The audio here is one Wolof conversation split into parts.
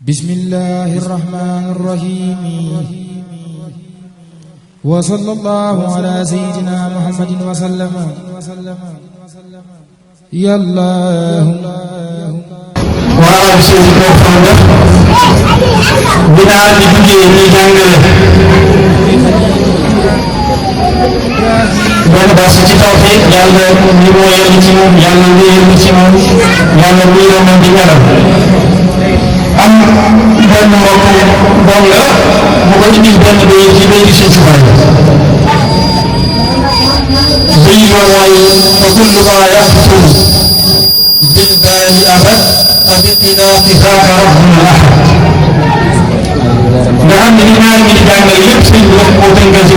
bismillahi rahmani rahim wa sallallahu ala sayyidina muhammadin wa sallama yallahumma waaw sëñ bi koo xam ne dinaa di duggee ñuy jàngale benn bas ci tawfiq yàlla ñu moo yëngu ci moom yàlla lu yëngu ci moom yàlla lu yëngu di ñaram am benn mbokk doom la bu ko indil benn béy ci béy di sëñ si bàyyi béy ba mooy fa kullu ma yaxsul بالبال أبد فبقنا اتفاق ربنا الأحد نعم الإيمان من جانب يبسل وتنجز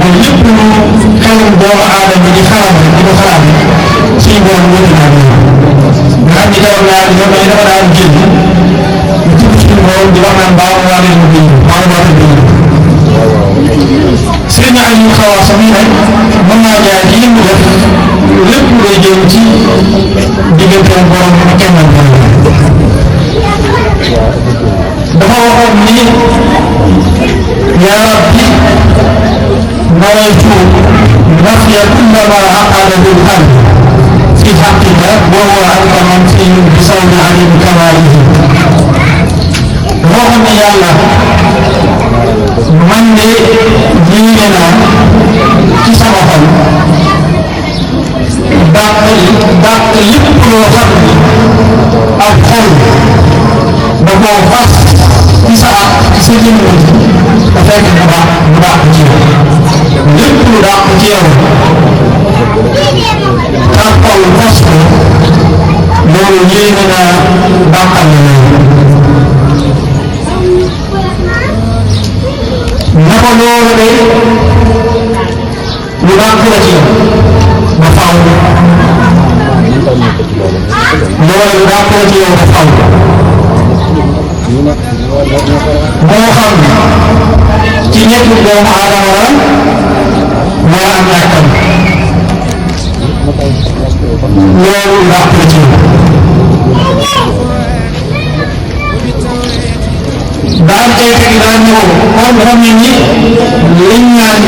من يبنو كلام دور عالم لخرم لخرم سيبوا ودنا نعم دورنا اليوم يدورنا الجن يتبسل مول دورنا باونا للمبين باونا للمبين سيدنا علي الخواصمين مما جاهدين lépp lay jëm ci diggante borom ak kenn dafa waxoon ni yaa rabbi nawaytu nafya kulla ma aqada bil qalb fi haqqika wa huwa anta manfiyun bi sawmi alim kamalihi dafa waxoon ni yàlla man de yéene naa ci sama xol dàq lépp loo xam ni ak xol da koo fas ci sa jëmm da fekk mu dàq ci yow lépp lu dàq ci yow sa xol fas ko loolu yéene naa dàqal na na ko loolu de lu dàq la ci yow ba faaw loolu daa ko ci yow ba faaw moo xam ci ñetti doomu aadama la wala am ñàkkam loolu daa ko ci yow daan tey fekk daan ñëw comme xam ne ni liñ naan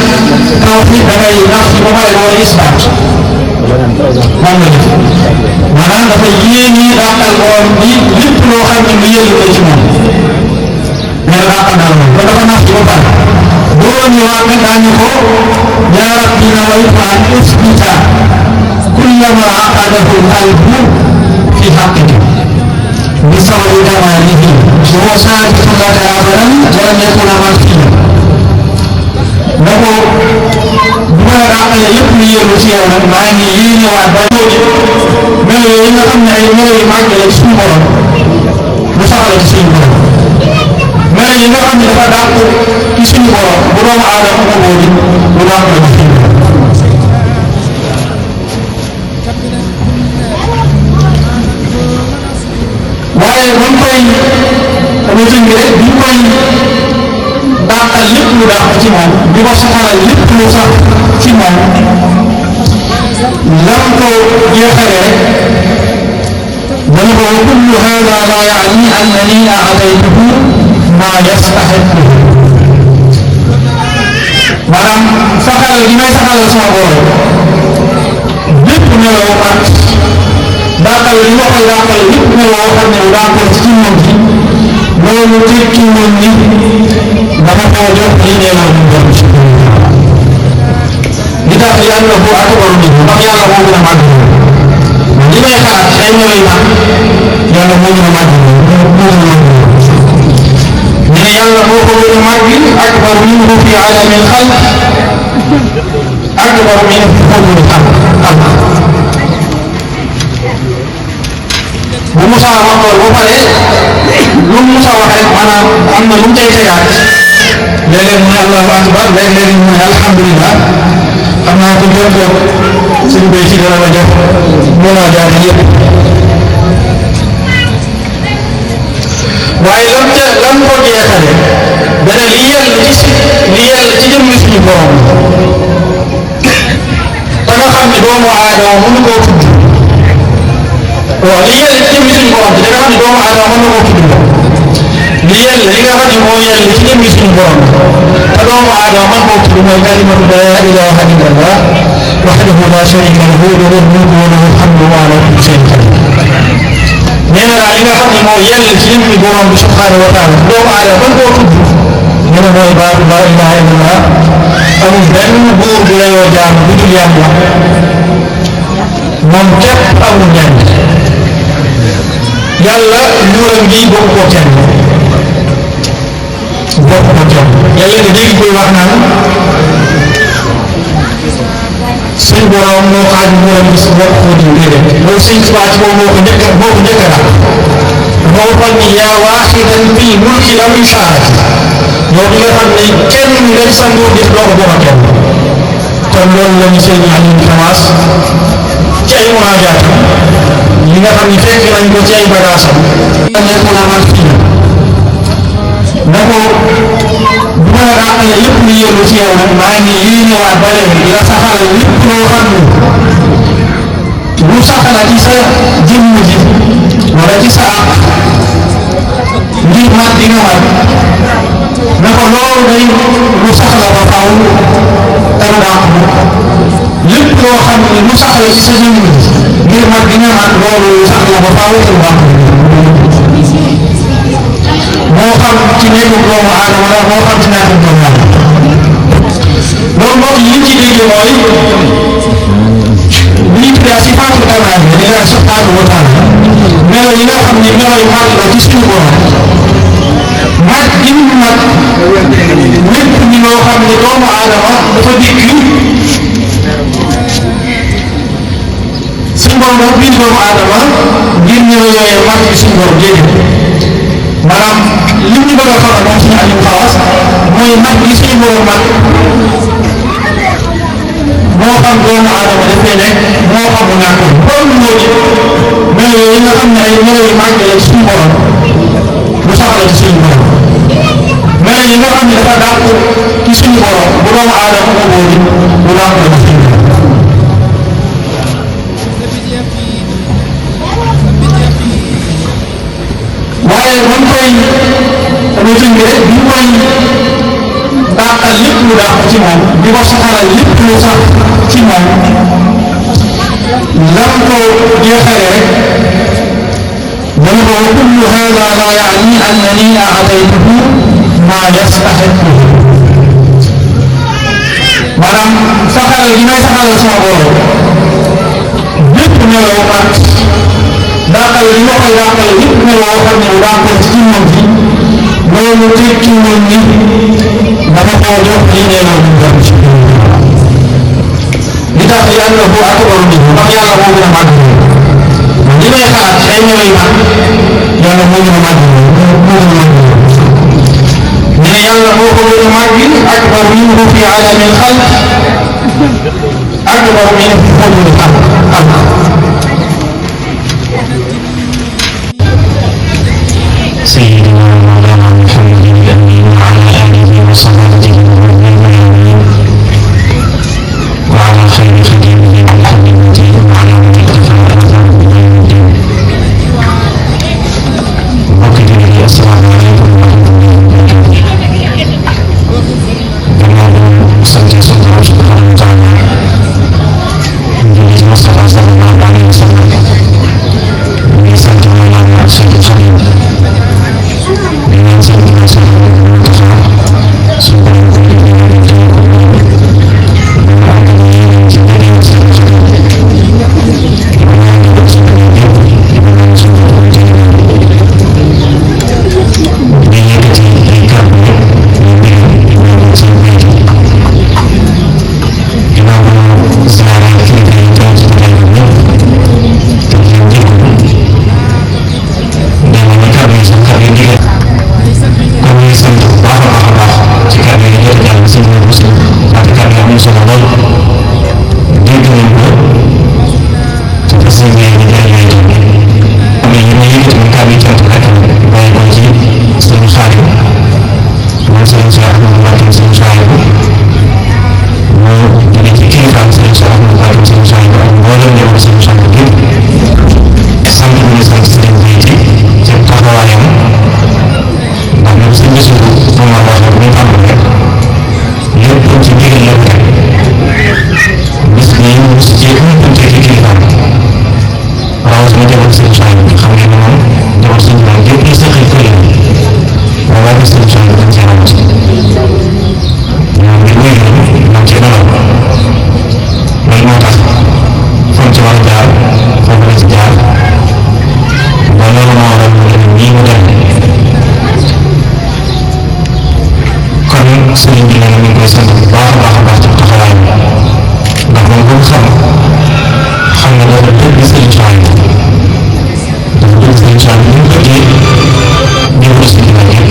taw fi da ngay nax ci ba pare loolu isbaat moom la def maanaam dafa yéene dàqal borom bi lépp loo xam ne lu yëngu ko ci moom mais dàqal naa loolu kon dafa nax ci ba pare boo ñëwaat nga daañu ko yaa rabbi nawaytu an usbita kulla ma aqadahu qalbu fi haqqika bi sababi kamalihi wa saadatu laka abadan walam yakuna martiya na ko bu ma la dàqalee lépp lu yëngu ci yow nag maa ngi yéenewaat ba léegi melo yooyu nga xam ne ay melo yu màgg la ci suñu borom mu saxal ci suñu borom melo yi nga xam ne dafa dàq ci suñu borom bu doomu aadama ko boobu mu dàq la ci suñu borom waaye buñ koy dama tënk rek buñ koy dàqal lépp lu dàq ci moom di ko saxalal lépp lu sax ci moom lam ko jeexalee rek dana ko kullu hada la yaani annani aataytuhu ma yastaxiqu maanaam saxalal gi may saxalal sama borom lépp meloo mat dàqal li ma koy dàqal lépp meloo xam ne dàqal ci moom ji loolu tekkiwul ni dama koo jox lii nee naa ñu doon ci li tax yàlla bu akbaru minhu ndax yàlla moo gën a màgg li may xalaat ay ñooy nag yàlla moo gën a màgg ne yàlla moo ko gën a màgg akbar minhu fi alami xalq akbar minhu fi xulul xalq bu Moussa wax loolu ba pare lu Moussa wax rek maanaam am na lu mu cay tegaat léeg-léeg mu ne allahu akbar léeg-léeg mu ne alhamdulilah xam naa ko jot ko suñu béy ci dara la jox moo laa jaar yëpp waaye lan ko jeexale dana li yàlla ci jëmmi suñu borom ba nga xam ne doomu aadama mënu koo tudd waaw li yàlla ci jëmmi suñu borom bi da nga xam ne doomu aadama mën na koo tudd yell li nga xam ne moo yell ci jëmmi suñu borom te doomu aadama man koo tudd mooy kalimatu laa ilaaha illallah wahdahu laa shariika lahu lahul mulku wa lahul hamdu wa huwa ala kulli shay'in qadiir nee na daal li nga xam ne moo yell ci jëmmi borom bi subhaanahu wa taala doomu aadama man koo tudd nee na mooy baatu laa ilaaha illallah amul benn buur bu la yoo jaam bu dul yàlla moom képp amul ñaan yàlla nguuram gi bokk ko kenn yàlla nga dégg koy wax naan suñ borom moo xaaj nguuram gi si bokk ko di déedéet loolu sëñ Tuubaa ci moom moo ko njëkk a dafa waxoon ni yaa waaxidan fii mulki aw isaarati yow di nga xam ne kenn nga sa nguur gi doo ko bokk kenn kon loolu la ñu sëñ Aliou Xamaas ci ay munajaatam li nga xam ne fekk nañ ko ci ay bagaasam nekk na man fii na ko bu ma la ràqale lépp lu yëngu ci yow nag maa ngi yéenewaat ba léegi di la saxal lépp loo xam ne lu saxala ci sa jëmm ji wala ci sa àq ngir mat di nga mat na ko loolu day lu saxla ba faaw te du dàq lépp loo xam ne lu saxla ci sa jëmm ji ngir mat di nga mat loolu lu saxla ba faaw te du dàq moo xam ci nekku doomu aadama la moo xam ci nekku doomu aadama loolu mbokk yi ci dégg mooy li ñu tuddee sifaatu kamaal bi di la subhaanahu wa taala melo yi nga xam ne melo yu màgg la ci suñu borom mat gi mu mat lépp ñi loo xam ne doomu aadama dafa dikk suñu borom dafa bind doomu aadama ngir ñëw yooyee mat bi suñu borom déedéet maanaam li ñu bëgg a xamal moom suñu Aliou Xawas mooy mat gi suñu borom mat moo xam doomu aadama dafay nekk moo xam mu ñàkk loolu moo ci melo yooyu nga xam ne ay melo yu màgg la ci suñu borom lu soxla ci suñu borom melo yi nga xam ne dafa dàq ci suñu borom bu doomu aadama ko boobu bu dàq la ci suñu borom waaye buñ koy damay tënk rek buñ koy dàqal lépp lu dàq ci moom di ko saxalal lépp lu sax ci moom lam ko jeexale rek dana ko wa kullu hada la yaani annani aataytuhu ma yastaxiquhu maanaam saxalal gi may saxalal sama borom lépp meloo mat dàqal li ma koy dàqal lépp meloo xam ne dàqal ci moom ji loolu tekkiwul ni dama koo jox lii nee naa ñu dem ci li tax yàlla bu akbaru bi ndax yàlla moo gën a màgg li may xalaat ci ay ñëwee mag yàlla moo gën a màgg ne yàlla moo ko gën a màgg akbar minhu fi alami xalq akbar minhu fi xolul xalq سيدنا مولانا محمد الأمين وعلى آله وصحبه أجمعين وعلى خير خديمه محمد الدين وعلى من اقتفى آثاره إلى يوم الدين. وكذلك السلام عليكم ورحمة الله وبركاته. جمال سنتي صلى الله تعالى من مصطفى صلى الله عليه وسلم من سنتي مولانا سيد الخليل dengan segala sesuatu sudah gisul moom la wax bu ñu tàmbalee lépp ci ndigal la rek bis bi ñu si jéem a ci kilifaam rawatina jabar seen soxna bi xam ngeen ne moom jabar seen soxna yëpp ñu sëqi kër yi waaye seen soxna dañ cee rawati ñoom ñu wéy ñoom ci nelaw loolu moo tax fan ci war a jaar foofu la ci jaar ba loolu moo waral mu dem nii mu dem kon sëriñ bi nee na ñu ngi koy sant bu baax a baax a baax ci taxawaay bi ndax moom bu xam ne dafa dëgg sëriñ Soxna dafa dëgg sëriñ Soxna bi ñu bëggee ñëw si dina yëpp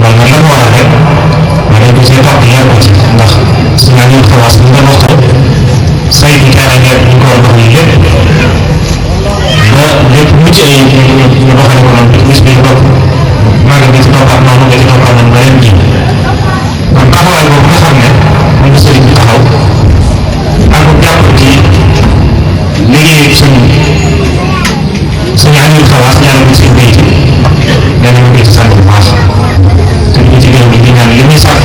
loolu nag la ko waral rek ma dañ ko see topp yar ko ci ndax su naa ñëw xawaas bi nga waxtu say bi kaaraange ñu ko war a dox yi lépp ba lépp mucc ay ñu doxale ko noonu bis bi bopp maa ngi ci toppaat noonu nga ci toppaat noonu ba leen ji kon taxawaay boobu nga xam ne moom la sëriñ bi taxaw ak ko jàpp ci liggéey suñu Aliou Xawaas ñaanal ko seen béy nee nañu ko ci sant bu baax te ñu ci gërëm di ñaan li muy sax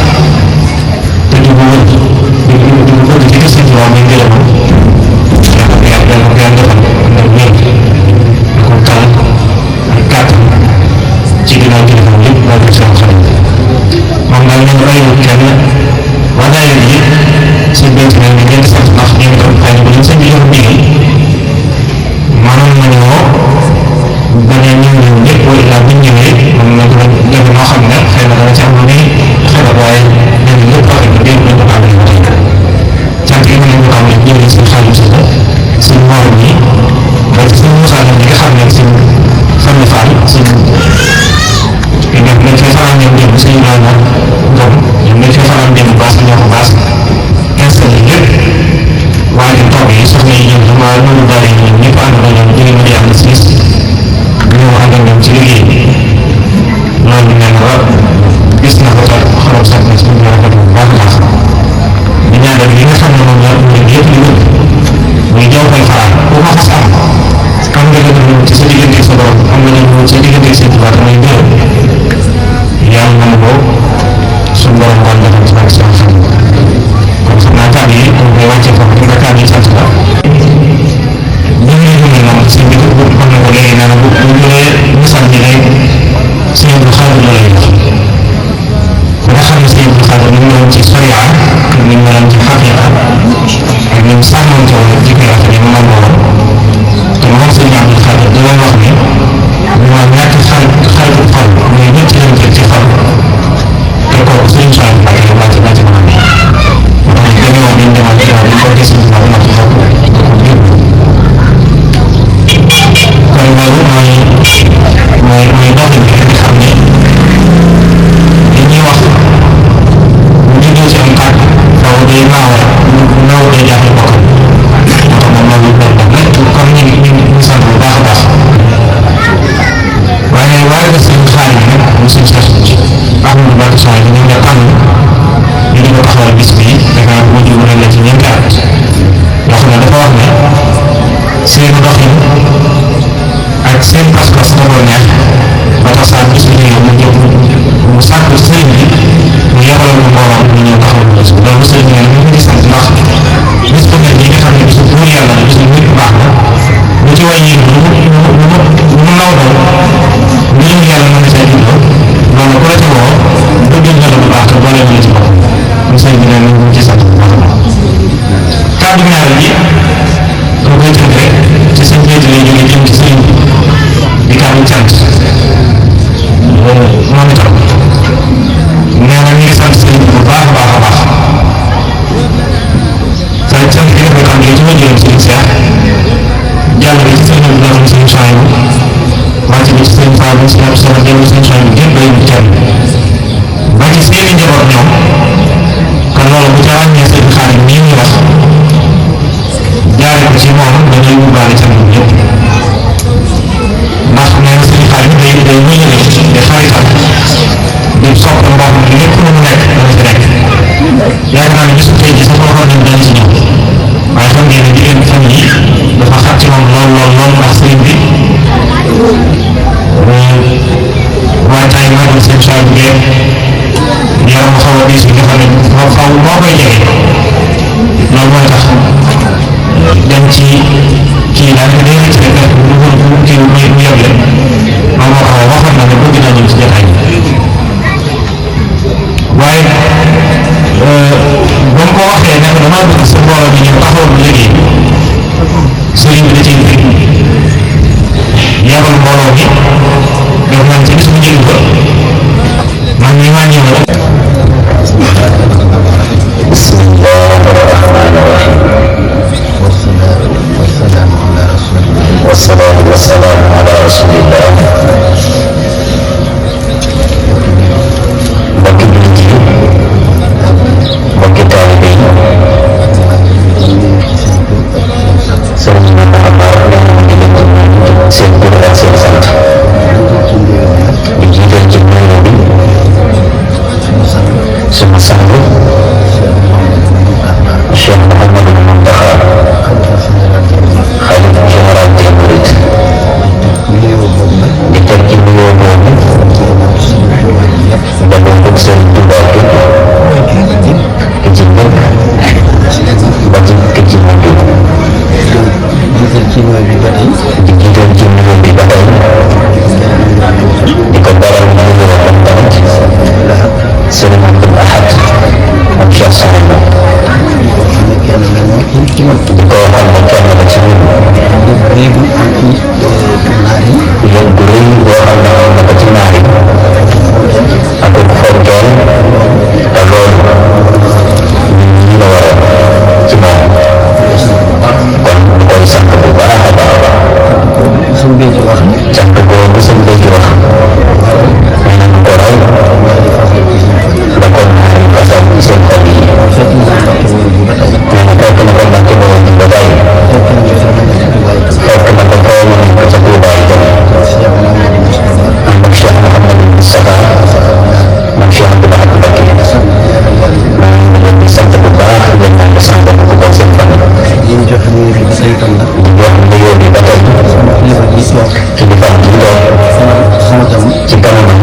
te du ko wër di ko bëgg ci kër sëñ Tuubaa muy ngërëmam yàlla ko yàlla defal ndax wér ko tal ak kàttan ci ginnaaw kilifaam yëpp moo ko seen xarit moom daal ñu bàyyiwul kenn waa daayira bi yëpp seen béy ci ñu leen di sant ndax ñu ngi doon xëy na ba ñu seen bi yor ndigal maanaam nañoo bañ a ñëw ñëpp wala bu ñu ñëwee mën na ko def noo xam ne xëy na dana ci am lu muy xelal waaye ñun ñëpp wax dëgg yëpp nañ ko tàmbali ba tey cant yi mën nañ ko tàmbali jëlee si xaalis si la suñ morom yi ba ci suñ Moussa ñi nga xam ne suñ fan faal suñ ñoom dañ fay faral ñoom démb suñu naan ngom ñoom dañ fay faral démb baas ñoo ko baas installé lépp waaye toog yi soxna yi ñoom dama loolu bari ñoom ñëpp ànd na ñoom jóge ma yàlla siis ñoo ànd ak ñoom ci liggéey bi loolu nee na war gis na ko tax xolam sax na ci ñu rafet bu baax a baax di ñaanal li nga xam ne moom la ñu yëpp li wër muy jaw koy faral ku ko xas am nga gën a ci sa diggante sa borom am nga gën a sa diggante sa tubaab muy ngërëm yàlla na ko suñu borom kon defal ci barke sama xam kon xam naa kàddu yi dañ koy wàccee foofu nga kàddu yi sant la ñu ngi leen moom si bi ko xam na ko léegi nee na bu ñëwee misaal ji lay sëñ bu xaaral la lay wax nga xam ne sëñ bu xaaral ñu ngi ci sariya ak ñu ngi ci xaqiqa ak ñu sàmmoon ci woon ci koy affaire yi mu mën woon te moom sëñ Abdou Xaadir da doon wax ne ñu ma ñàkk xaritu xol muy ñëpp ci leen ci xol te kooku sëñ Soxna Mbacke la wàcc mën a dañoo wax dañ demoon ci waaw ko gis ñu ma ci xol kon loolu mooy doxin bi nga xam ne li ñuy wax bu juddoo ci am tànk faaw day naaw day jàpp bokkam moo tax moom loolu kon ñu sant bu baax a baax waaye des nañu xaalis bi nag mu suñu sax am na bàtt soxla bi ñu nga tànn ñu di ko taxawal bis bi dafa bu jiw la ci ñeenti at yoo xam ne dafa wax ne seen doxin ak seen pas-pas da koo neex ba tax saa bis bi ñëw mu jóg mu sàkk sëriñ bi mu yebaloon ko mbooloo ñu ñëw taxawal bis bi loolu sëriñ bi ñu ngi sant ndax bis bu mel nii nga xam ne bisu buur yàlla la bisu nit baax na bu ci wàññi mu naw doon ngir yàlla mën na see juddoo loolu ku la ci woo bëgg nga la bu baax te boole la ci boppam mu sëriñ bi ne ñu ngi ci sant bu baax a baax kàddu ñaareel bi dama koy tënk rek ci seen béykat yi jógee jëm ci sëriñ bi di kàddu cant moom itam nee na ñu ngi sant sëriñ bi bu baax a baax a baax te cant bi nga xam ne ci wàllu yoon sëriñ Cheikh jàll bi ci sëriñ bi doon sëriñ Sohaybu wàcc bi ci sëriñ Fall bi sëriñ Sohaybu jëm sëriñ Sohaybu gépp bay bu kenn ba ci seeni njaboot ñoom kon loolu bu ca wàññee sëriñ Xaadim nii ñu wax jaare ko ci moom dañuy yóbbaale ca ñun ñëpp ndax nee na sëriñ Xaadim day wëñale di xaritam di sopp mbokk mi lépp lu mu nekk dana ci nekk yaakaar naa ne bisu tey ji sax waxoon nañ dana ci ñëw waaye xam ngeen ne jigéen fan yi dafa xat ci moom lool ndax sëriñ bi waajtaay magal waaj ngeen yaram xaw a diis bi nga xam ne xaw moo koy jege loolu mooy tax dem ci kii daal di leen ci rek lu kii mu yeble moom moo xaw waxoon na ne bëgg naa ñëw ci jotaay waaye ba mu ko waxee ne ko damaa bëgg sa mbooloo bi ñëw taxawal bu liggéey sëriñ bi da ciy fekk yabal mbooloo bi def nañ ci bis bu njëkk ba man mii maa ñëw rek. والصلاة والسلام على رسول الله mbokki jullit yi mbokki taalibe yi sëriñ bi Muhammad nee na mu ngi leen di nuyu seen tur ak seen sant di jiital ci nuyoo bi sunu sang Cheikh Mouhamadou Mountakha xalifa général des mourides di teg ci nuyoo boobu dañoo bëgg sëriñ Tuubaa gépp ki ci nekk ba ci ki ci mujj di jiital ci nuyoo bi ba tey di ko baral nuyoo moom tamit sëriñ Abdul Ahad am Cheikh Sohaybu di ko waxal ne kenn la ci ñun yéen bu rëy boo xam ne am na ko ci naar yi ak ko fonkeel te loolu ñun ñii la war a ci moom kon ñu koy sant bu baax a baax sant boobu sëñ bi ci wax nee nañu ko raw la ko naar yi fasal ci seen xol yi nee na fekk na ko Mbàkke boobu ñu ba tey fekk na ko foo mu nekk ca Tuubaa yi tamit am ak Cheikh Mouhamadou Moustapha moom Cheikh Abdou Lahad Mbacké maa ngi leen di sant bu baax leen naan ko sant bu ko seen fan di jox nuyoo bi ba tey kilifa gi toog ci kanamam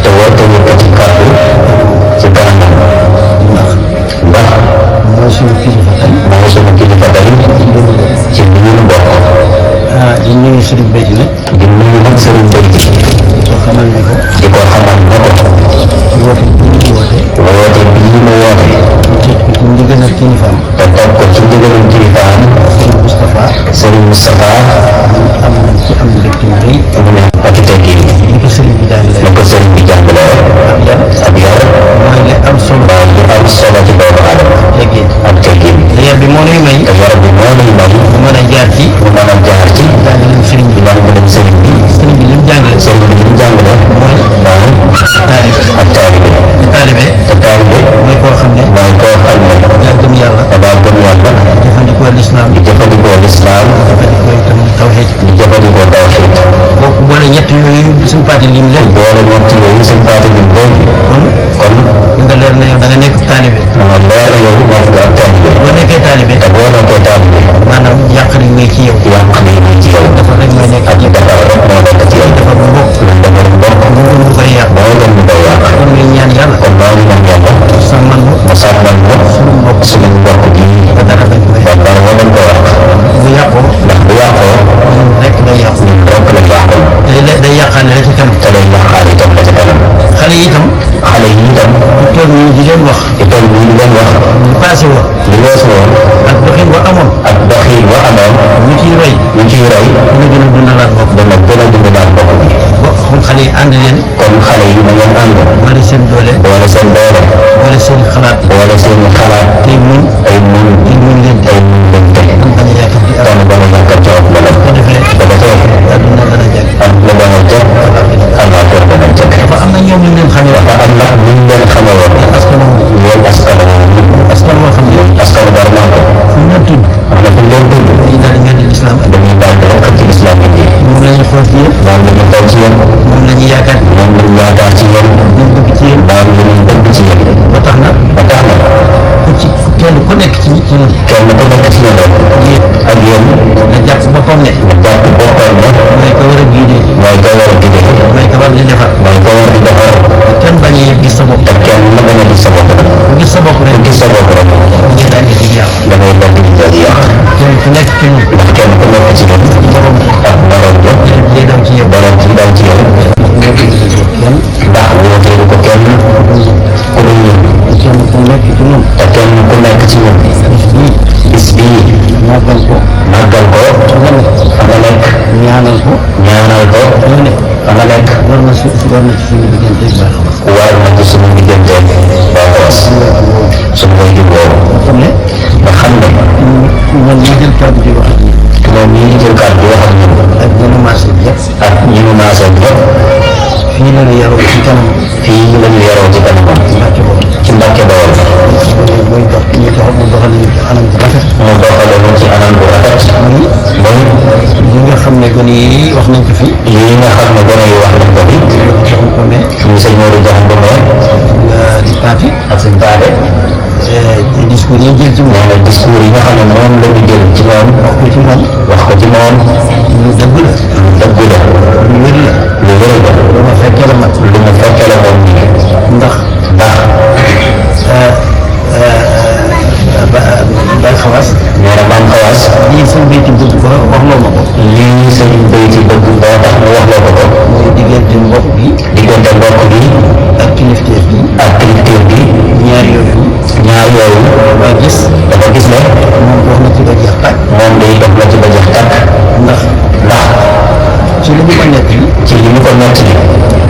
te woote yëkkati kàddu ci kanamam ndax mooy suñu kilifa tey ci li ñu bokk di nuyu Sëriñ Béthio nag di nuyu nag Sëriñ Béthio di ko xamal ne ko woote bii mu woote te ndigalal kilifaam te toog ko ci ndigalal kilifaam Sëriñ Moustapha am nañ ci am mbégte mu rëy mu ne ak teggin ni ko sëriñ bi jàngale ab yar mooy li am solo ci doomu aadama ak teggin yar bi moo lay may mu mën a jaar ci jàngaleem sëriñ bi lim jàngale mooy ak taalibe mooy koo xam ne daa gëm yàlla jëfandikoo lislaam jëfandikoo itam tawxiid boo boole ñett yooyu suñu paati lim leen kon nga leer na yow da nga nekk taalibe boo nekkee taalibe maanaam yàq rek mooy ci yow dafa rek mooy nekk ci dafa bu bokk mu koy yàq kon ñu ñaan yàlla sàmmal ma suñu mbokk gi ba dara bañ koy bu yàqoo rek day yàqu day yàqaale la ci kanam xale yi itam bu toll nii di leen wax lu passé woon ak doxin wa amoon ñu ciy roy dina gën a dundalaat bopp kon xale yi ànd leen boole seen doole boole seen xalaat tey muñ leen am bañ a yàkkam di am ko defee àdduna dana jag dafa am na ñoom ñu leen xamee askan woo xam ne fu ñu tudd dañuy daal di ñaan lislaam moom la ñu xool ci yéen moom la ñu yaakaar ci yéen bëgg ci yéen ba tax na kenn ku nekk ci ñun ak yéen nga jàpp boppam ne mooy ko war a guidé mooy ko war di defar na ci suñu diggante baax war na ci suñu diggante baaxoos suñu way jur boobu nga xam ne man ñi jël kàddu di wax moom ñi jël kàddu di wax ak ñun ak ñi nu maasee yëpp ak ñi nu maasee yëpp fii la ñu yaroo ci kanam fii la ñu yaroo ci kanamam ci Mbàkke Bawol mooy dox ñu dox mu doxal ñu ci anam bu rafet mu doxale ñu ci anam bu rafet mooy li nga xam ne gone yi wax nañ ko fi lii nga xam ne gone yi wax nañ ko fi joxuñ ko ne ñu sëñ Modou Diakhou Mbomé di paati ak sëñ Paate discours yi jël ci moom nee na discours yi nga xam ne moom la ñu jël ci moom wax ko ci moom wax ko ci moom lu dëgg la lu dëgg la lu wér la lu wér la lu ma fekkee la mat lu mu fekkee la moom nii ndax bay xawaas nee na maam xawaas lii sëñ Béyti bëgg ko wax loo ma ko lii sëñ Béyti bëgg boo tax mu wax loo ko ko mooy diggante mbokk bi diggante mbokk bi ak kilifteef bi ak kilifteef bi ñaar yooyu dafa gis ne moom wax na ci ba jeex tàkk moom day dox na ci ba jeex tàkk ndax ci li ñu ko nekk ci li ñu ko nekk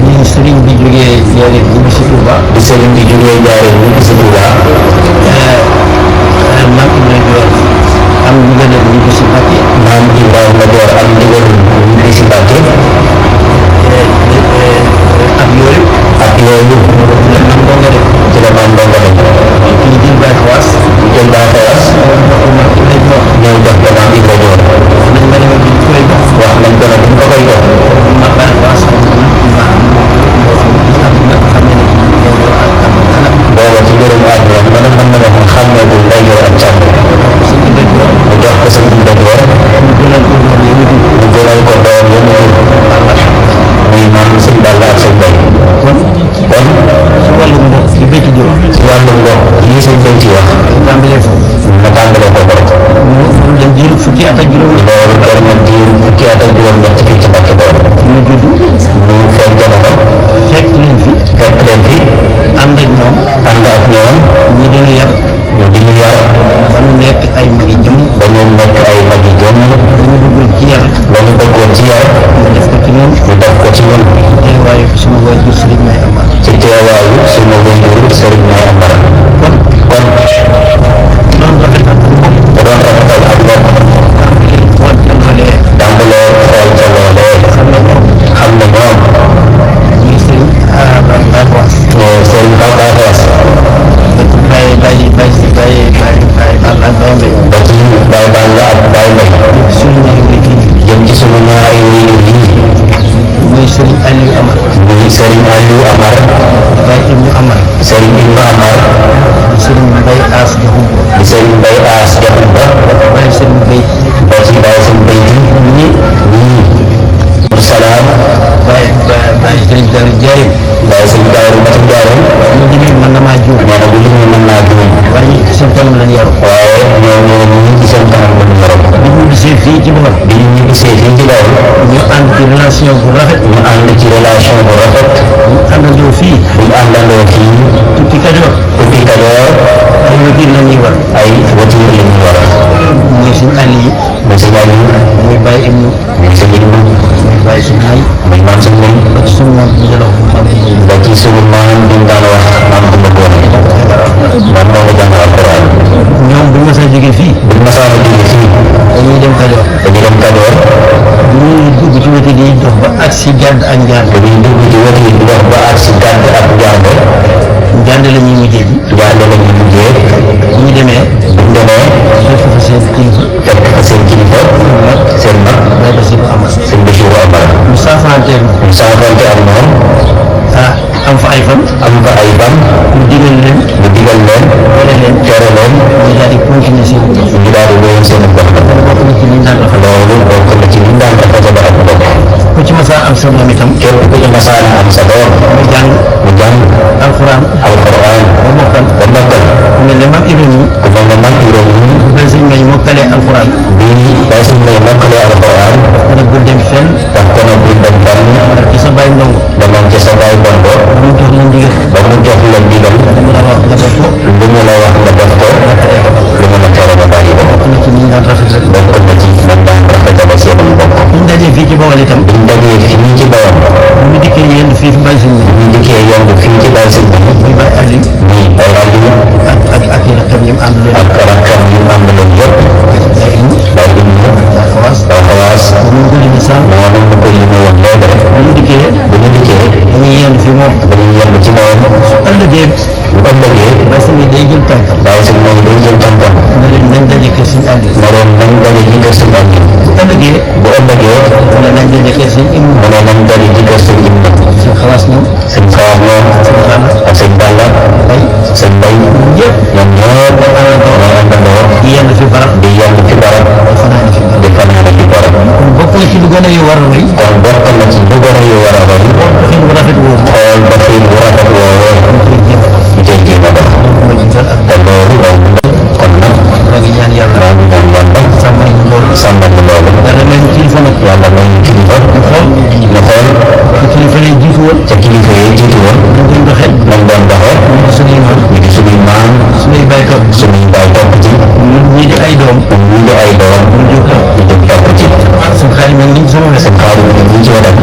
ni sëriñ bi jógee Njaaréem ñibbi si Touba di sëriñ bi jógee Njaaréem ñibbi si Touba maam Ibrahima Dior am ndigalal ñibbi si Mbàkke maam Ibrahima Dior am ndigalal ñibbi si Mbàkke ak yooyu la maam Ndonga def ci la maam Ndonga def ñu jël Baay Xawaas jël Baay Xawaas ñëw jox ko maam Ibrahima Dior nañ ma demee bi ñu koy jox wax nañ ko ne bu ñu ko koy jox ma Baay Xawaas booba ci mbirum àdduna mën na wax xàmmeegul ndeyjoor ak càmm mu jox ko sëñ Ibrahima Dior mu gënal ko doom ya mu jur muy maam sëñ Balla ak sëñ Bay kon ci wàllu mbokk li béykat yi wax ci wàllu mbokk lii sëñ Bay ci wax tàmbalee foofu ma tàmbalee ko borom mu dem diir fukki at ak juróom loolu doon na diir fukki at ak juróom ñett fii ci Mbàkke Bawol ñu judd ñu feeñ jamono fekk leen fi ànd ak ñoom ñu dina yar ñu di ñu yar ba ñu nekk ay magi jëm ba ñu nekk ay magi jëm dañu bëggoon ci yar la ñu bëggoon ci yar ñu def ko ci ñoom ñu def ko ci ñun teewaayu suma waajur sëriñ may amaat ci teewaayu suñu waajur sëriñ may amar kon doon rafetal ak mbokk da doon rafetal ak mbokk xool ca loolee tàmbalee xool ca loolee xam ne ñoom ñu sëriñ Baay Xawaas sëriñ Baay Xawaas ba ci Baay Balla ak Baay Mbay jëm ci suñu ñaari wéyjur yi muy sëriñ Aliou Amar muy sëriñ Aliou Amar Baay Ibnu Amar sëriñ Ibnu Amar di sëriñ Mbay Aas Jaxumba di sëriñ Mbay Aas Jaxumba Baay sëriñ Bay ba ci Baay sëriñ Bay ñii salaam Baay sëriñ Daaru Jaarim Baay sëriñ Daaru Mati Jaarim ñu limee mën na maa juum nee na bu limee mën naa juum waaye ñi ci seen kanam lañ yaru waaye ñoom ñi ci seen kanam lañu yaram bi ñu gisee fii ci Bawol bi ñu gisee fii ci Bawol ñu ànd ci relation bu rafet ñu ànd ci relation bu rafet ñu àndandoo fii ñu àndandoo fii tukki Kajoor tukki Kajoor ay watiir la ñuy war ay watiir la ñuy war muy suñ àll yi muy sëñ Aliou muy Baay Ibnu muy sëñ Ibnu muy Baay suñ may muy maam sëñ May ba ci suñ maam bi jëlaw ba ci suñu maam bi ñu daan wax maam bu ma góone moom moo nga jàngal alquran ñoom bu ma saa jógee fii buñ masaana jóge fii dañuy dem Kajoor dañuy dem Kajoor dañuy dugg ci wati di dox ba ak si jàdd ak njaand dañuy dugg ci watiir di dox ba ak si gàdd ak njàmbe njaand la ñuy mujjee ji njàmbe la ñuy mujjee bu ñu demee buñ demee fekk fa seen kilifa fekk fa seen kilifa seen mag Baay Basiru Amar seen Basiru Amar ñu saafanteeg moom ñu saafante ak moom am fa ay fan am fa ay fan mu digal leen mu digal leen tere leen tere leen ñu daal di continuer seen dox ñu daal di wéyal seen bopp bokk na ci liñ daan rafet loolu bokk na ci liñ daan rafetale ak bopp ku ci masaa am sa doom itam képp ku ci masaana am sa doom mu jàng mu jàng alxuraan alquran ba mokkal ba mokkal ku mel ne maam Ibrahima ku mel ne mag Ibrahima bu mel sëñ may mokkalee alxuraan bi Baay Sëñ May mokkalee alquran dana bul dem fenn tax ko na bu dem fenn ci sa baay ndongo demoon ci sa baay bongo ba mu jox la ndigal ba mu jox la ndigal mu la wax nga def ko lu mu la wax nga def ko lu mu la tere nga bàyyi ko bokk na ci liñ daan rafet rek bokk na ci man daan rafetale seen bopp buñ dajee fii ci Bawol itam biñ dajee fii ci Bawol bu ñu dikkee yéen fii fi Baay Sëñ moom dañuy yem ci moom ëllëgee bu ëllëgee ba sëñ day jël tànkam waaye sëñ moom day jël tànkam na leen nañ daje kër sëñ àndi na leen nañ daje ci kër sëñ àndi bu ëllëgee mu ne nañ daje kër sëñ im mu ne nañ daje ci kër sëñ im sëñ xalaas ñoom sëñ xalaas ñoom ak sëñ Balla bay sëñ bay ñëpp ñoom ñëpp ñoo àndandoo di yenn fi barab di fanaane fi barab kon bokk na ci lu gën a yu war a roy kon bokk na ci lu gën a yu war a roy doxin bu rafet woowu xool doxin bu rafet woowu ñu koy jéem a dox te loolu kon nag maa ngi ñaan yàlla sàmmal ñu loolu yàlla may ñu kilifa nag yàlla may ñu kilifa ñu xool ci kilifa yi jiitu woon ca kilifa yi jiitu woon nañ doon doxee ñu di suñuy maam suñuy bay topp ci ñii di ay doom ñu jóg topp ci suñ xaari mel ni sama wet sëñ ci wetam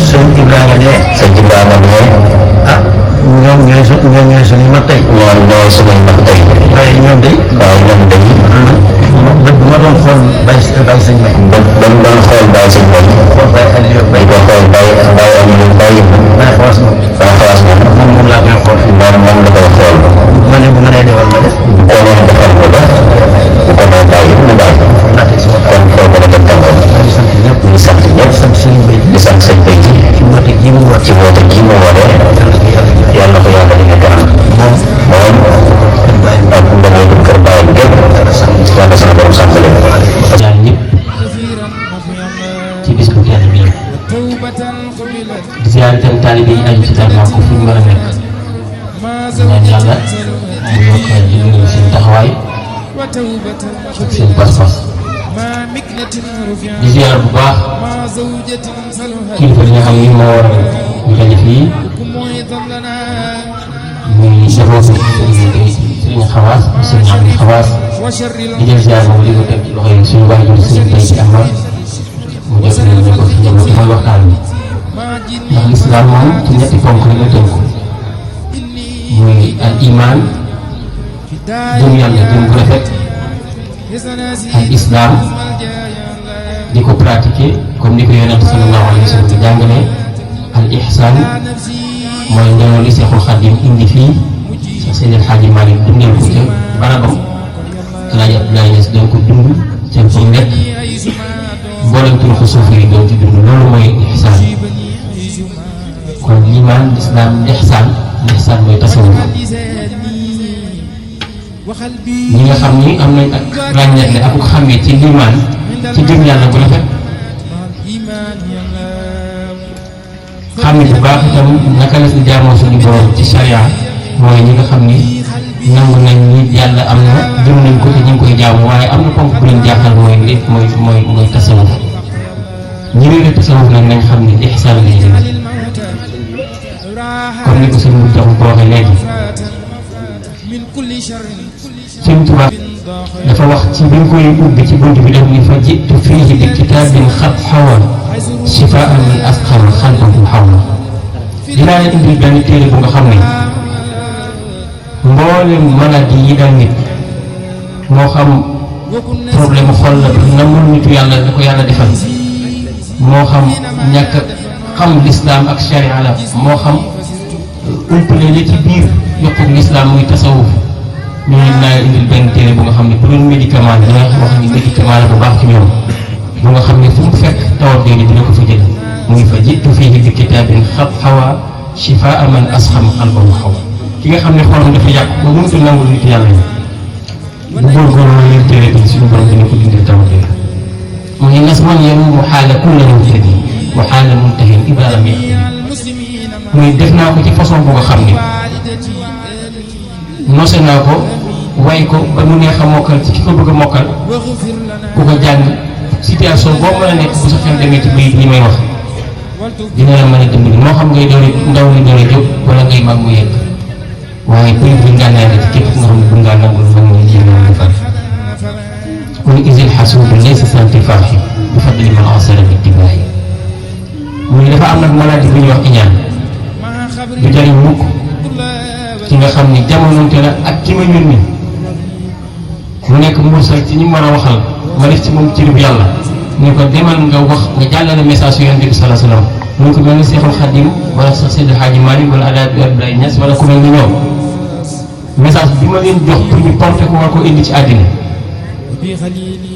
sëñ Ibrahima ne ah ñoom ñooy suñuy mag tey ñooy suñuy mag tey waaye ñoom day bët bu ma doon xool bàyyi sëñ may doon xool bàyyi sëñ may xool bàyyi Aliou bay ko xool bàyyi Aliou bàyyi xawaas moom laa koy xool moom la koy xool ma ne bu ma nee defal ma def bu ko nee defal ma def bu ko nee bàyyi mu bàyyi kon foo gën a dem tànkam di sant ñëpp di sant sëñ bay di sant sëñ bay ji ci woote ji mu woote yàlla ko yàlla di nga kanam moom ak mbokku kër Baay bi gépp yàlla sama borom sàmm leen ñaan ñëpp ci bis bu tedd bi di ziar itam taalibe yi aju ci Darou ko fu ñu mën a nekk ñaan yàlla mu yokk dimbali seen taxawaay ak seen pas-pas di ziar bu baax kilifa li nga xam ni moo war a ñu daje fii muy njabootu Sëriñ Xawaas Sëriñ Abdou Xawaas di jël ziar boobu di ko teg ci loxo yi suñu waajur Sëriñ Bay ci Amar mu jot leen ñu ko fi njaboot mooy waxtaan bi ndax lislaam moom ci ñetti ponk la tënk muy al iman gëm yàlla gëm bu rafet al islam di ko pratiquer comme ni ko yonent sallallahu alayhi wa sallam di jàngale al ihsan mooy ndono li Seexul Xaadim indi fii sa Seydi El Hadji Malick dundal ko ca barabam Alaaji Abdoulaye Niass doon ko dund ca fa mu nekk mboolem turuxu suufi yi doon ci dund loolu mooy ihsan kon limaan lislaam lihsaan mooy tasawuf ñi nga xam ni am nañ ak ràññeetle ak ko xamee ci limaan ci gëm yàlla bu rafet xam ni bu baax itam naka la si jaamoo suñu borom ci sharia mooy ñi nga xam ni nangu nañ ni yàlla am na gëm nañ ko te ñu ngi koy jaamu waaye am na ponk bu leen jaaxal mooy tasawuf ñi réere tasawuf nag nañ xam ni ihsaan lañ jëm comme ni ko sëñ bi jox ko waxee léegi Sëñ Tuubaa dafa wax ci bi ñu koy ubbi ci bunt bi def ni fa jiitu fiihi bi kitaabin xat xawal shifaan min asqam xalqahu xawla dinaa leen indil benn téere bu nga xam ne mboolem maladie yi dal nit moo xam problème xol la namul nitu yàlla da ko yàlla defal moo xam ñàkk xam lislaam ak sharia la moo xam umpale li ci biir yokkub lislaam muy tasawuf ñu ne naa indil benn téere bu nga xam ne bu doon médicament la dina wax ni médicament la bu baax ci ñoom bu nga xam ne fu mu fekk tawat yooyu dina ko fa jël muy fa jiitu fiihi bi kitaabin xat xawa shifaa man asxam xalbahu xaw ki nga xam ne xolam dafa yàqu ba mënut a nangul nit yàlla yi bu góorgóorloo leen téere bi suñu borom dina ko dindil tawat yooyu mu ngi nas man yem mu xaala kulla muhtadi wa xaala muntahin idaa lam yahtadi muy def naa ko ci façon bu nga xam ne nose naa ko way ko ba mu neex a mokkal ci ki ko bëgg a mokkal ku ko jàng situation boo mën a nekk bu sa xel demee ci biir ñi may wax dina la mën a dimbali moo xam ngay doon ndaw li doon jóg wala ngay mag mu yegg waaye bëri bu ngànnaay la ci képp nga xam ne bu ngaa nangul mag mu yéen a defar kon isil xasuubu laysa santifaaxi bi fadli man asara bi tibaaxi muy dafa am nag maladie bu ñuy wax iñaan du jariñ mukk ki nga xam ni jamonoonte la ak ki ma yónni mu nekk mursal ci ñi mën a waxal ma def ci moom cërub yàlla ni ko demal nga wax nga jàllale message yu Yonent bi sallallahu alayhi wasallam muy ko mel ni Seexul Xadim wala sax Seydi Hadji Malick wala Alaaji Abdoulaye Niass wala ku mel ni ñoom message bi ma leen jox pour ñu porté ko war ko indi ci àddina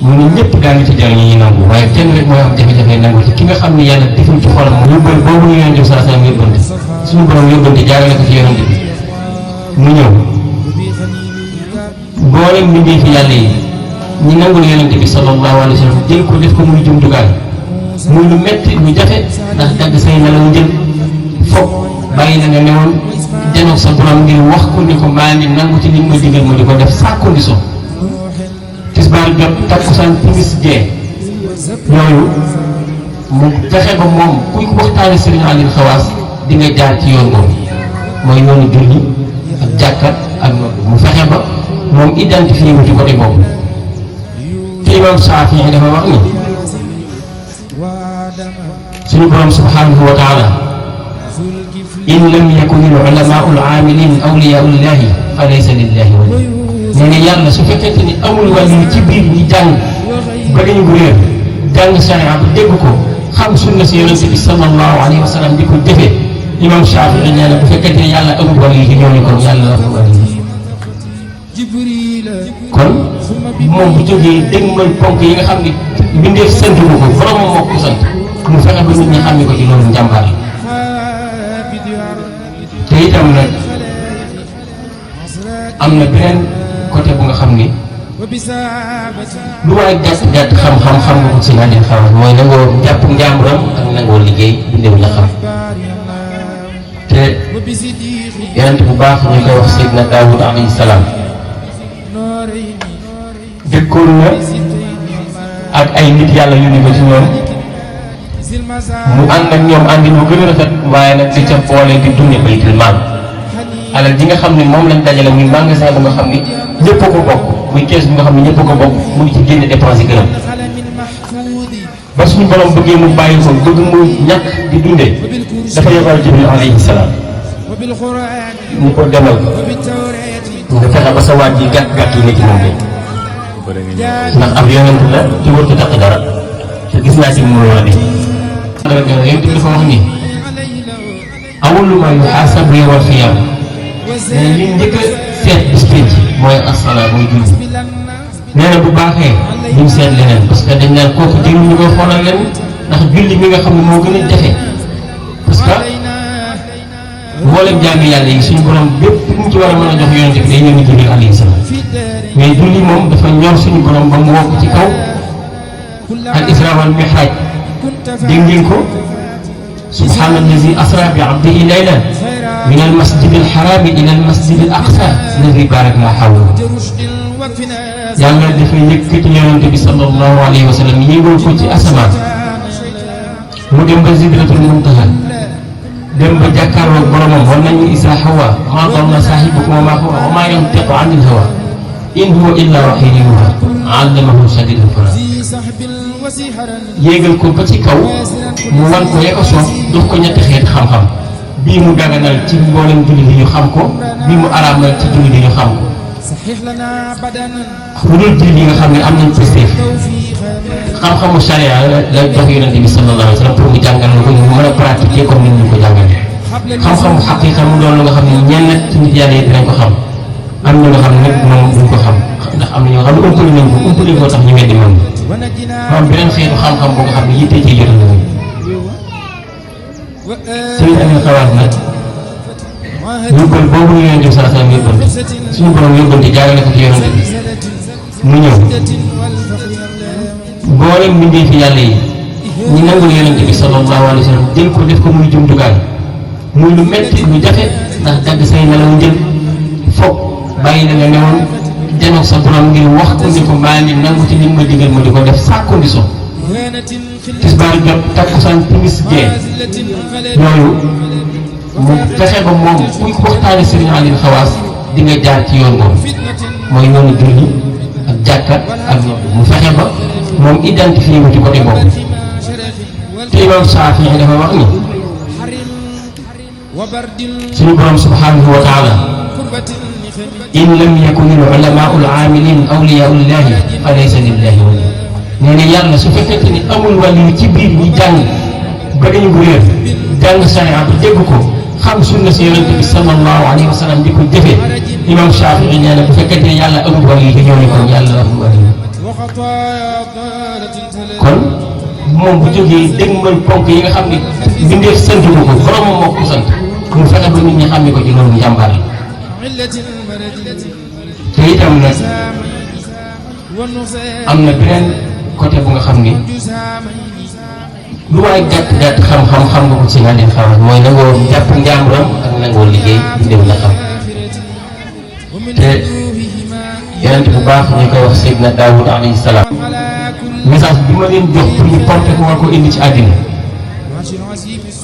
mu ne ñëpp daanu ci jàng ñi nangu waaye kenn rek mooy am jafe-jafe nangu ci ki nga xam ne yàlla deful ci xolam mu yóbbal boobu ñu leen def saa saa yóbbante suñu borom yóbbante jaarale ko ci yonent bi mu ñëw mboolem mbindee fi yàlla yi ñi nangul yonent bi sallallahu alayhi wa sallam jël ko def ko muy jumtukaay muy lu metti lu jafe ndax dagg say nelaw njël foog bàyyi na nga newoon janoog sa borom ngir wax ko ni ko maa ngi nangu ci li ma digal ma di ko def sans condition tisbaar jot takkusaan timis jee yooyu mu fexe ba moom kuy waxtaane Serigne Aliou Khawass di nga jaar ci yoon boobu mooy yoonu julli ak jàkka ak mu fexe ba moom identifié wu ci côté boobu te imam Shaafi'i dafa wax ni suñu borom subhanahu wa taala in lam yakun al ulamaau al aamilin awliyaau llahi fa laysa lillahi wali nee na yàlla su fekkente ni amul wàllu ci biir ñi jàng ba dañu bu réer jàng sharia bu dégg ko xam sunna si yonente bi sallallahu alayhi wa sallam di ko jëfee imam Shaafi'i nee na bu fekkente ne yàlla amul wàllu ci ñooñu kon yàlla la amul wàllu kon moom bu jógee dégg mooy ponk yi nga xam ne mbindeef sant ko boromam moo ko sant mu fexe ba nit ñi xàmme ko ci loolu njàmbaar te itam nag am na beneen côté bu nga xam ni lu waay gàtt xam-xam xam nga ko si Aliou Khawass mooy nangoo jàpp njàmburam ak nangoo liggéey bindewu la xam te yonent bu baax ñu koy wax Seydina Daawud alayhi salaam dëkkoon na ak ay nit yàlla yu ni ko ci ñoom mu ànd ak ñoom àndin bu gën a rafet waaye nag di ca boole di dunde baytul maal alal ji nga xam ne moom lañ dajale muy magasin bu nga xam ni ñëpp a ko bokk muy kees bi nga xam ne ñëpp a ko bokk mu ngi ci génne dépense gërëm ba suñu borom bëggee mu bàyyi ko bëgg mu ñàkk di dunde dafa yebal Jibril alayhi salaam ñu ko demal nga fexe ba sa waaj yi gàtt yi ne ci moom ndax ab yonent la ci wërtu takk dara te gis naa ci mu war a def yonent bi dafa wax ni awwalu maa yuhaasabu yawmal qiyaama nee na li njëkk a seet bis pénc mooy as-salaa mooy julli nee na bu baaxee duñ seet leneen parce que dañ naan kooku jël ñu koy xoolal leen ndax julli mi nga xam ne moo gën a jafe parce que mboolem jaami yàlla yi suñu borom bépp mu ci war a mën a jox yonent bi day ñëw ni Jibril alayhi salaam mais julli moom dafa ñor suñu borom ba mu wokk ci kaw al isra wal mi'raj dégg ngeen ko subhaana allazi asra bi abdihi laylan min al masjid al haram ila al masjid al aqsa alladi barakna hawlahu yàlla dafa yëkkati yonent bi sallallahu alayhi wa sallam yéegal ko ci asamaan mu dem ba sidratul muntaha dem ba jàkkaarloog boromam war nañu Isra Hawa maa dalla saahibukum wa maa huwa wa maa yantiqu anil hawa in huwa illa wahyun yuuhaa allamahu shadiidul quwaa yéegal ko ba ci kaw mu wan ko ya ko soob jox ko ñetti xeeti xam-xam bii mu daganal ci mboolem jullit yi ñu xam ko bii mu araamal ci jullit yi ñu xam ko bu dul jullit yi nga xam ne am nañ pëstéef xam-xamu charia la jox yonente bi sallallahu alayhi wa sallam pour mu jàngal ko ñu mën a pratiquer comme ni ñu ko jàngalee xam-xamu xaqiqa mu doon lu nga xam ne ñenn ci nit yàlla yi dinañ ko xam am na nga xam ne nag moom duñ ko xam ndax am na ñoo xam ne umpali nañ ko umpali ko tax ñu weddi moom moom beneen xeetu xam-xam bu nga xam ne yittee cee jot nañu Serigne Aliou Khawass nag yóbbal boobu ñu leen def saa saa yóbbante suñu borom yóbbante jaarale ko ci yonente bi mu ñëw mboolem mbindee fi yàlla yi ñi nangul yonente bi sallallahu alayhi wa sallam jël ko def ko muy jumtukaay muy lu metti lu jafe ndax dagg say nelaw njël foog bàyyi na nga newoon janoog sa borom ngir wax ko ni ko maa ngi nangu ci li ma digal ma di ko def sans condition tisbaar jot takkusaan timis jee yooyu mu fexe ba moom kuy waxtaane Serigne Aliou Khawass di nga jaar ci yoon boobu mooy yoonu julli ak jàkka ak mu fexe ba moom identifié wu ci côté boobu te imam Shaafi'i dafa wax ni suñu borom subhanahu wa taala in lam yakun al ulamaau al aamilin awliyaau llahi fa laysa lillahi wali nee na yàlla su fekkente ni amul wàllu ci biir ñi jàng ba dañu bu réer jàng sharia bi dégg ko xam sunna si yonent bi sallallahu alayhi wa sallam di ko jëfee imam Shafii nee na bu fekkente ne yàlla amul wàll yi dañoo ne kon yàlla amul wàll yi kon moom bu jógee dégmal ponk yi nga xam ne bindeef sant ko boromam moo ko sant mu fexe ba nit ñi xàmmee ko ci loolu njàmbaar la te itam nag am na beneen côté bu nga xam ni lu waay gàtt xam-xam xam nga ko ci Aliou Xawas mooy nangoo jàpp njàmburam ak nangoo liggéey bindeef la xam te yonent bu baax ñu koy wax Seydina Daawud alayhi salaam message bi ma leen jox pour ñu porté ko war ko indi ci àddina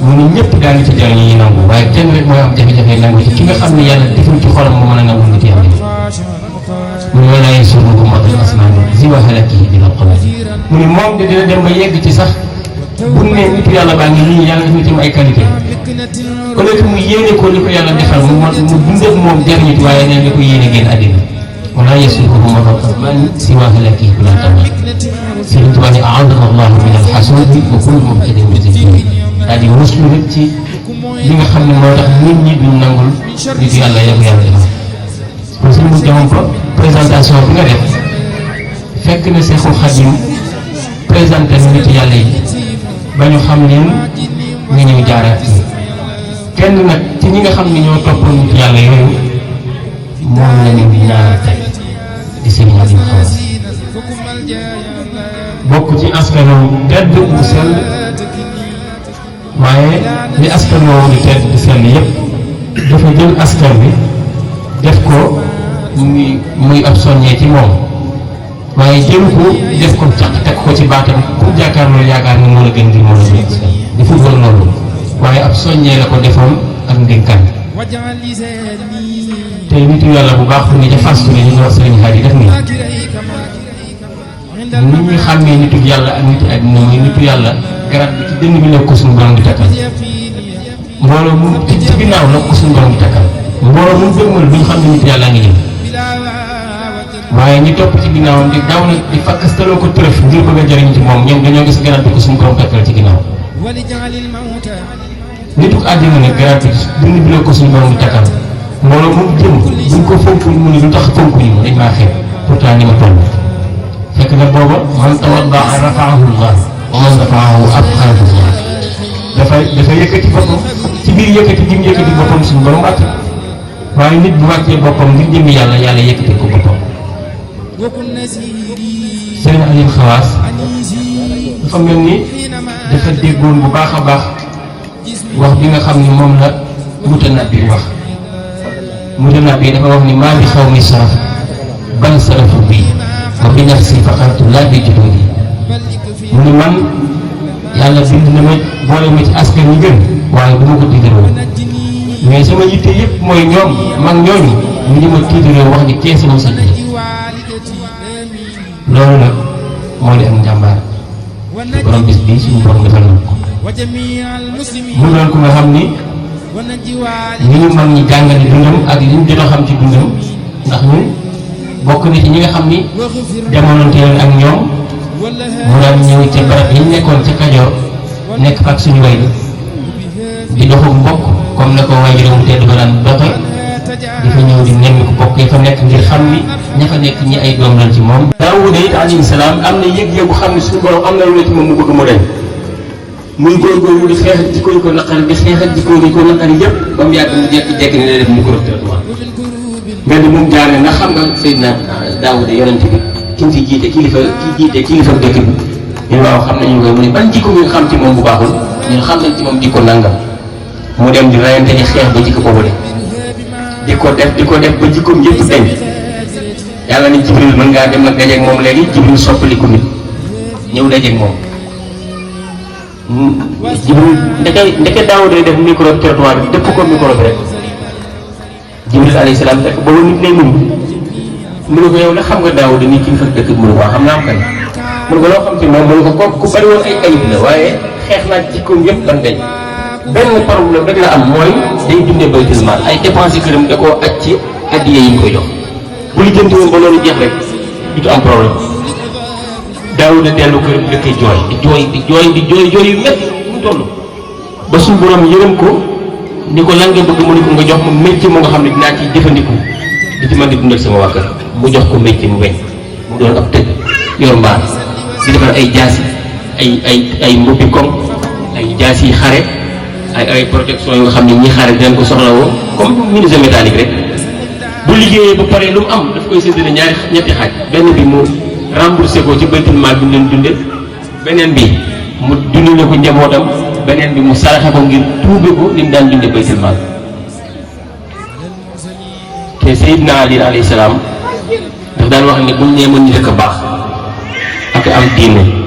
mu ne ñëpp daal ci jàng yi nangu waaye kenn rek mooy am jafe-jafe nangu ci ki nga xam ne yàlla deful ci xolam mu mën a nangu nit yàlla mu ne wala yasurruhu matal asnaani ziwa halakihi bil aqlaam mu ne moom de dina dem ba yegg ci sax bu ne nitu yàlla baa ngi lii yàlla def na ci ay qualité au lieu que mu yéene ko li ko yàlla defal mu dund ak moom jariñu ci waaye nee na ko yéene génn àddina wala yasurruhu matal asnaani ziwa halakihi bil aqlaam Sëriñ Tuubaa ne a'aadana Allahu min al-hasuudi wa kulli mubtadi'in bi zikri daal di muslu rek ci li nga xam ne moo tax nit ñi duñ nangul nit yàlla yëpp yàlla defal kon suñu mujj jamono ko présentation bi nga def fekk na Seexul Xadiim présenté nit yàlla yi ba ñu xam leen nga ñëw jaaraat ci kenn nag ci ñi nga xam ne ñoo toppoon nit yàlla yooyu moom la ñu ñaanal tey di Sëriñ Aliou Xawas bokk ci askan wi tedd bu sell waaye li askan woowu di tedd bu sell yëpp dafa jël askan bi def ko muy ab soññee ci moom waaye jël ko def ko caq teg ko ci baatam ku jàkkaarloo yaakaar ni moo la gën ngir moo la gën askan dafa doon loolu waaye ab soññee la ko defoon ak ndénkaan tey nitu yàlla bu baax ni ca fas ne ñu wax Sëriñ Hadi def nii nit ñi xàmmee nitu yàlla ak nitu àddina mooy nitu yàlla garab bi ci dënn bi la ko suñu borom di takkal mbooloo mu ci ginnaaw la ko suñu borom di takkal mbooloo mu dëgmal duñ xam ne nitu yàlla ngi ñëw waaye ñi topp ci ginnaawam di daw na di fakkastaloo ko tërëf ngir bëgg a jëriñ ci moom ñoom dañoo gis garab bi ko suñu borom takkal ci ginnaaw nitu àddina nag garab bi dënn bi la ko suñu borom di takkal mbooloo mu jëm buñ ko fonkul mu ne lu tax fonkuñu dañ maa xeeb pourtant ni ma toll fekk na booba man tawaddaa rafaahu llah wa man rafaahu abxaahu llah dafa yëkkati boppam ci biir yëkkati gi mu yëkkati boppam suñu borom wàcc waaye nit bu wàccee boppam ngir jëmmi yàlla yàlla yëkkati ko boppam. Sëriñ Aliou Xawas dafa mel ni dafa déggoon bu baax a baax wax bi nga xam ni moom la Mutanabbi wax Mutanabbi dafa wax ni maa bi xaw mi saraf ban sarafu bii wa bi nafsi faqartu laa bi judoodi mu ni man yàlla bind na ma boole ma ci askan ñi gën waaye du ma ko tiitaroo mais sama yitte yëpp mooy ñoom mag ñooñu ñu di ma tiitaroo wax ni kees moom sa loolu nag moo di am njàmbaar te borom bis bii suñu borom defal na ko mu doon ko nga xam ni ni ñu mag ñi jàngale dundam ak li ñu jot a xam ci dundam ndax ñun bokk na ci ñi nga xam ni jamonoonte yoon ak ñoom mu daan ñëw ca barab yi ñu nekkoon ca Kajoor nekk ak suñu way di doxu mbokk comme na ko waajuram tedd ba daan doxe di fa ñëw di nemmi ko bokk yi fa nekk ngir xam ni ña fa nekk ñi ay doom lañ ci moom. Daawuda it alayhi salaam am na yëg-yëg bu xam ne suñu borom am na lu ne ci moom mu bëgg mu deñ muy góorgóorlu di xeex ak jikko yi ko naqari di xeex ak jikko yi ko naqari yëpp ba mu yàgg mu jékki-jékki ne def micro-trottoir mel ni moom jaaree ndax xam nga Seydina Daawuda yonent bi ki mu fi jiite kilifa dëkk bi ñun waaw xam nañu ko mu ne ban jikko nga xam ci moom bu baaxul ñun xam nañ ci moom jikko nangam mu dem di rayante ci xeex ba jikko boobu de di ko def ba jikkoom yëpp dañ yàlla ni Jibril mën ngaa dem nag dajeeg moom léegi Jibril soppali ko nit ñëw dajeeg moom Jibril ndeke Daawuda day def micro-trottoir bi dëpp ko micro bi rek Jibril alayhi salaam fekk boobu nit lay mun mu ne ko yow la xam nga Daawuda ni kilifa dëkk bi mu ne ko xam naa am kañ mu ne ko loo xam ci moom mu ne ko kooku ku bari woon ay ayib la waaye xeex naa jikkoom yëpp ban dañ benn problème rek la am mooy day dundee baytul maal ay dépense këram da koo aj ci addiya yi ñu koy jox bu li jënti woon ba loolu jeex rek du am problème Daawuda dellu këram dëkkee jooy yu métti mu toll ba suñu borom yërëm ko ni ko lan nga bëgg mu ni ko nga jox ma métier mu nga xam ne dinaa ci jëfandiku di ci mën di dundal sama waa kër mu jox ko métier mu weñ mu doon ab tëj yor mbaar di defar ay jaasi ay mbubbi koŋ ay jaasi yi xare ay protection yu nga xam ne ñi xare dinañ ko soxla woo comme menuisier métallique rek bu liggéeyee ba pare lu mu am daf koy séddale ñetti xaaj benn bi mu remboursé ko ci baytul maal bi mu leen dunde beneen bi mu dundale ko njabootam beneen bi mu saraxe ko ngir tuube ko ni mu daan dunde baytul maal te Seydina Ali alayhi salaam daf daan wax ne buñ nee mën ñu dëkk baax ak am diine